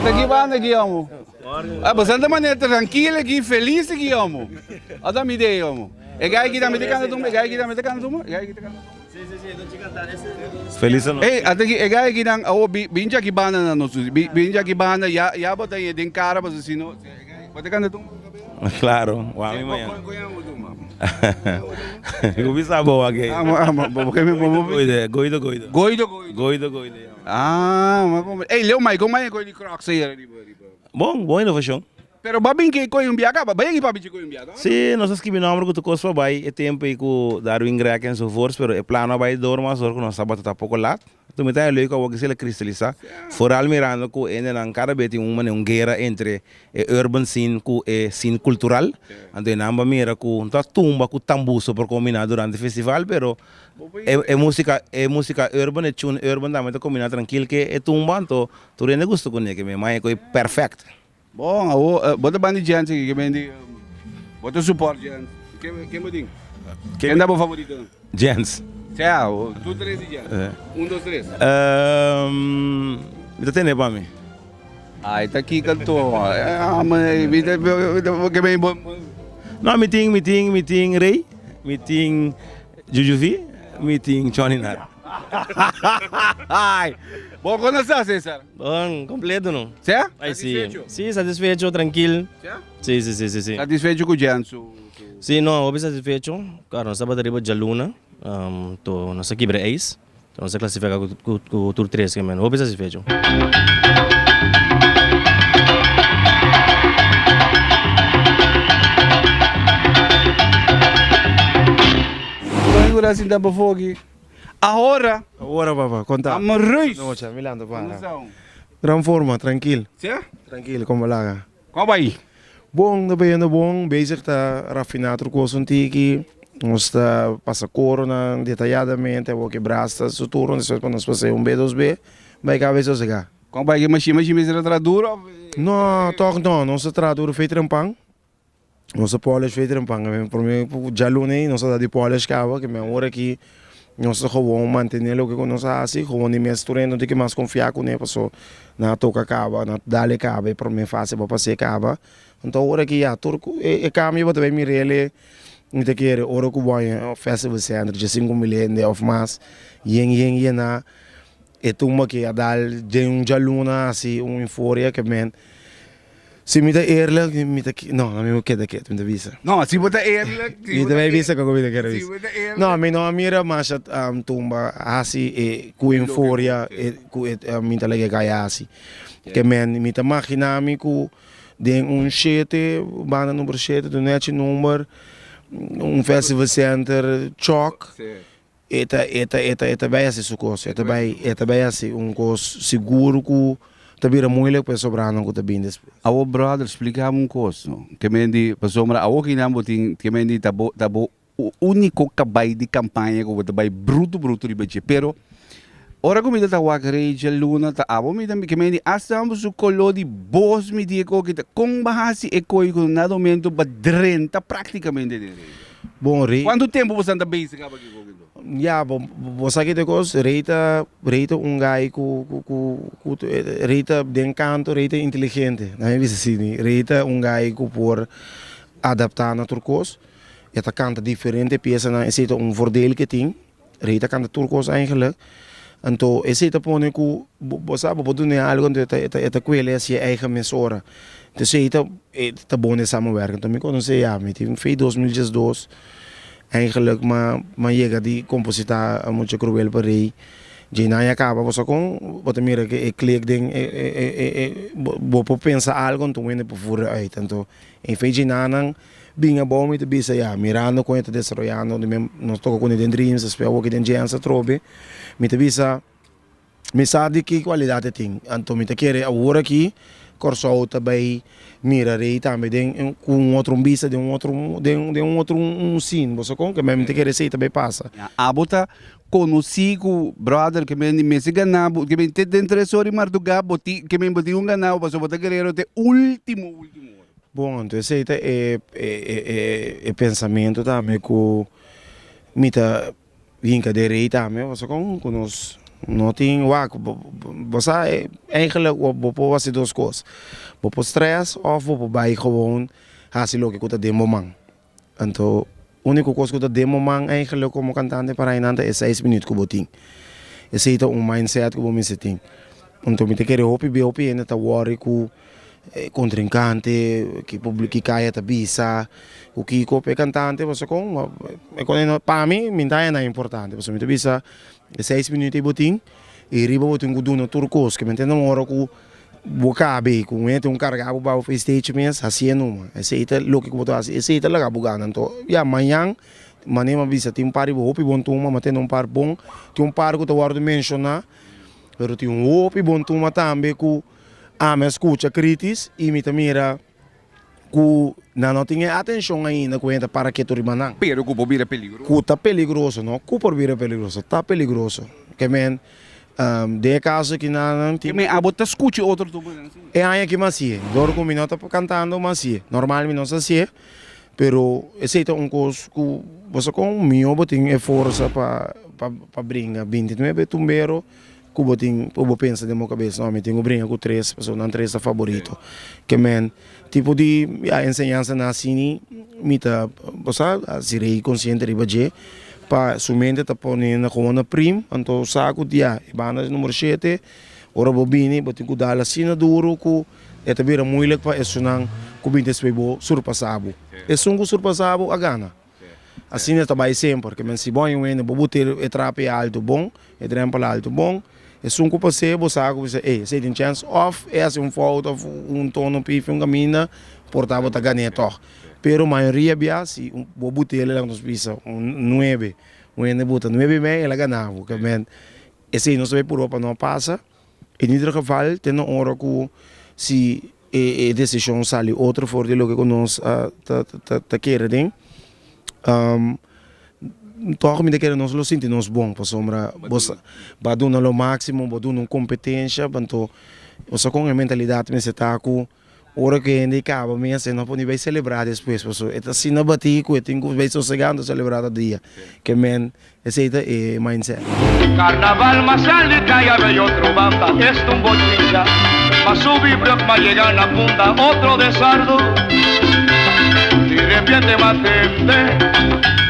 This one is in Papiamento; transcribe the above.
Ata ki banda aki omo. Ah, boso ta manera trankil aki, felis aki omo. Ata mi idea omo. E gai aki tambe ta kanta tumba, e gai aki tambe ta kanta tumba, e gai aki ta kanta tumba. Felis anochi. Ey, ata ki e gai aki nan, awo bin djaki banda nan nos, bin djaki banda, ya ya bo ta den kara pasobra si no, bo ta kanta tumba? Claro, wami mañana. Ku bisa bo wak ei? Goido, goido. Goido, goido. Goido, goido. Ah, ma kom. Ey, Leo, mai kon mai koi di Crocs ei riba riba. Bon, bon inovashon. Pero ba bin ke koi un bia kaba, bai pa bichi koi un bia, to? Si, nos a skibi nomber ku tur kos pa bai e tempu ei ku Darwin Greg enzovoorts, pero e plano a bai door mas dor ku nos tabata ta poko lat. Tur mi ta leuk awor ki el a kristalisá, foral mirando ku hendenan kada bes tin un manera un guera entre e urban scene ku e scene kultural. Anto e nan ba mira ku no ta tumba ku tambú so por kombiná durante festival, pero e e músika e músika urban, e tune urban tambe ta kombiná trankil ke e tumba, anto tur hende gusta kuné ke mi maña ku e perfèkt. Bon, awor bo ta banda di Jens aki, ke men di bo ta support Jens. Ke ken bo tin? Ken ta bo favorito? Jens. Sea, tur tres di Jens. Un, dos, tres. Mi ta tene pa mi. Ay, ta kiko anto. Mi ta ke men bo. No, mi tin, mi tin, mi tin Rey, mi tin Juju V, mi tin Johnny Nar. Bo konosá Cesar? Bon, completo no. Sea? Ay, si. Satisfecho? Si, satisfecho, tranquil. Sea? Si, si, si, si, si. Satisfecho cu Jan su. Si, no, hopi satisfecho. Claro, nos tabata riba djaluna, to nos a kibra ijs. To nos a clasifica cu cu tur tres ke men. Hopi satisfecho. Con cu ta sinta pafó aki? Ahora. Ahora papa, konta. Amo Reus. Nocha, mi lanta para. Kono sa un? Gran forma, trankil. Sia? Trankil, komo laga. Kon bai? Bon, ta bayendo bon. Bezig ta rafiná tur kos un tiki. Nos ta pasa koronan detayadamente, awor ke bras ta su turno, despues pa nos pas'é un be, dos be, bai kaba e sosegá. Kon bai ke mashin? Mashin mester a traha duro òf? No, tòg no. Nos ta traha duro feter en pan. Nos a polish feter en pan. Prome ku djaluna ei nos a da di polish kaba, ke men ora aki nos ta gewoon mantene loke ku nos a hasi, gewoon di mes tur hende no tin ke mas konfia kuné paso nan a toka kaba, nan a dal e kaba e prome fase bo pas'é kaba. Anto ora aki ya tur ku e kambio bo ta bai mir'el mi ta kere ora ku bo haña festival center 5000 hende òf mas yen yen yená e tumba ke a dal den un djaluna hasi un euforia ke men Si mi ta eerlijk, mi ta, no, mi por keda ketu, mi ta bisa. No, si bo ta eerlijk, si Mi bo ta ta bay bisa kiko mi ta kere si bisa. bo ta eerlijk. No, mi no a mira masha tumba hasi e ku euforia e ku e mi ta laga e kai hasi. Ke men mi ta magina mi ku den un shete, banda number shete, un nechi number, un festival center chòk. E ta e ta e ta e ta bai hasi su kos, e ta bai e ta bai hasi un kos sigur ku ta bira moeilijk pa e sobranan ku ta bin despues. Awor brother splika mi un kos no, ke men di pasobra awor kinan bo tin ke men di ta bo ta bo uniko kabai di kampaña ku bo ta bai brutu brutu riba dje pero ora ku mi ta ta wak Rachel Luna ta abo mi ta ke men di asta bo su kolo di bos mi di e koki ta kon bo a hasi e koi ku na momento bo a drenta praktikamente den Rachel. Bon rei. Cuanto tempo bo san ta bezig aba ki koki to? Ya bo bo sa ki ta kos rei ta rei ta un guy ku ku ku ku rei ta den kanto rei ta inteligente na mi bisa asina rei ta un guy ku por adapta na tur kos e ta kanta diferente piesanan esei ta un voordeel ke tin. Rei ta kanta tur kos eigenlijk. Anto esei ta pone ku bo sa bo por dun'é algu anto e ta e ta kuele hasi e eigen mesora. Entonces ei ta e ta bon den samenwerking. Anto mi konosé ya mi tin fe 2012 eigenlijk m'a m'a yega di kompositá Mucha Cruel pa Rei. Dje nan ya kaba bo sa kon bo ta mira ke e klik den e e e e bo por pensa algu anto un hende por fura uit. Anto en fe dje nan Bin abou mi ta bisa ya, mirando kon e ta desaroyando, di men nos toka kune den Dreams, despues awoki den Jens atrobe, mi ta bisa mi sa di ki kualidat e tin, anto mi ta kere awor aki Kòrsou ta bai mira rei tambe den ku un otro bista, den un otro den den un otro un scene, bo sa kon? Ke men mi ta kere esei ta bai pasa. Ya, abo ta konosí ku brother ke men di mester gana bo, ke men te den tres ora di mardugá bo tin ke men bo tin un gana bo pasobra bo ta guerero te ultimo ultimo ora. Bon, anto esei ta e e pensamentu tambe ku mi ta hinka den rei tambe, pasobra kon ku nos. No tin wak, bo sa eigenlijk bo por hasi dos kos. Bo por stress of bo por bai gewoon hasi loke ku ta den bo man. Anto úniko kos ku ta den bo man eigenlijk komo kantante para einan ta e seis minüt ku bo tin. Esei ta un mindset ku bo mester tin. Anto mi ta kere hopi bia hopi hende ta wòri ku e kontrinkante, ki publi ki kaya ta bisa, ku kiko pa e kantante pasobra kon e kon pa mi mi ta haña nan importante pasobra mi ta bisa E seis minuut ei bo tin i riba bo tin ku duna tur kos ke mi tende un ora ku bo kabe ku un hende tin ku karga bo bou stage mes hasié numa esei ta loke ku bo ta hasi esei ta laga bo gana anto ya mañan manera mi a bisa tin un par di hopi bon tuma mi a tende un par bon tin un par ku ta wòrdu menshoná pero tin hopi bon tuma tambe ku ami a skucha kritis i mi ta mira. Ku nan no tin e atenshon ainda ku hende ta para ketu riba nan. Pero ku por bira peligroso. Ku ta peligroso, no ku por bira peligroso, ta peligroso. Ke men, den e kaso aki nan tin. Ke men abo ta skucha otro tumba nan asina? E aña aki mi hasié. Dor ku mi no ta kantando mi hasié. Normal mi no sa hasié, pero esei ta un kos ku bo sa kon mihó bo tin e forsa pa pa bringa 29 tumbero. Ku bo tin ku bo pensa den bo kabes, no, mi tin ku bringa ku tres, pasobra nan tres ta faborito. Ke men tipo di ya enseñansanan asini mi ta, bo sa, hasi rei konsiente riba dje, pa su mente ta pone na komo na prim, anto sa ku ya e banda di numero shete, ora bo bini bo tin ku dal asina duru ku e ta bira muilik pa esunnan ku bini despues bo surpasa bo. Esun ku surpasa bo a gana. Asina ta bai semper, ke men si bo haña un hende bo bute e trapi altu bon, e drempel altu bon, esun ku pas'é bo sa ku bisa ey esei tin chèns òf e hasi un fout òf un tono pifi un kaminda por ta bo ta gan'é tòg. Pero mayoria bia si bo but'é laga nos bisa un nuebe, un hende buta nuebe i mei el a gana bo, ke men esei nos ta bai purba pa no pasa. En ieder geval te na ora ku si e desishon sali otro for di loke ku nos a ta kere den, tòg mi ta kere nos lo sinti nos bon pasobra bo sa bo a duna lo máksimo, bo a duna un kompetensha, anto bo sa kon e mentalidat mester ta ku Ora ku e hende kaba mes e no por ni bai selebrá despues pasobra e ta asina batí ku e tin ku bai sosegá anto selebrá ta dia. Ke men esei ta e mindset. Carnaval mas sali caya bay otro banda esta un bochincha mas subi brug mas yega na punta otro desardo di repente mas tende.